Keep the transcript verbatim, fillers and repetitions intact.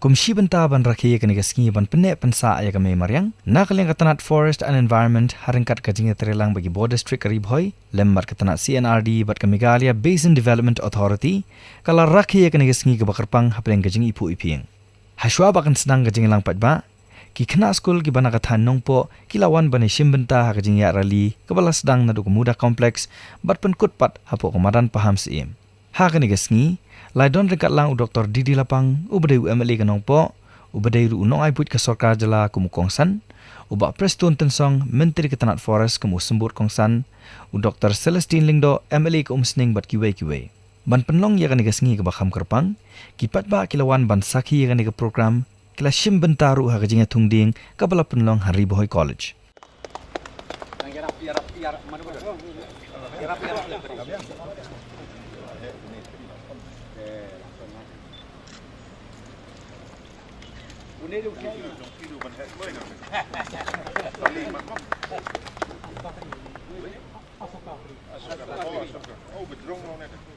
Kum shi bynta ban rakhe ïa kane ka sngi ban pynneh pynsah ïa ka mei mariang, na ka liang ka tnat Forest and Environment ha ryngkat ka jingïatreilang bad ki bor district ka Ri Bhoi lem bad ka tnat C and R D bad ka Meghalaya Basin Development Authority ka la rakhe ïa kane ka sngi kaba kyrpang hapdeng ka jingiphuh iphieng. Hashwa ba kan sdang ka jingïalang paidbah, ki khynnah skul kiba na ka thaiñ Nongpoh ki la wan ban ïashim bynta ha ka jingïaid rally kaba la sdang naduh ka Muda Complex bad pynkut pat hapoh ka madan Pahamsyiem. Ha kane ka sngi la ïadon ryngkat lang u Doctor D D Lapang uba dei u M L A ka Nongpoh, uba dei ruh u nongai buit ka sorkar jylla kum u kongsan, u Bah Prestone Tynsong, Myntri ka tnat Forest kum u symbud kongsan, u Doctor Celestine Lyngdoh, M L A ka Umsning bad kiwei kiwei. Ban pynlong ïa kane ka sngi kaba kham kyrpang, ki paidbah ki la wan ban sakhi ïa kane ka program, ki la shim bynta ruh ha ka jingïathung dieng kaba la pynlong ha Ri Bhoi College. Oh, bedrong lo ne.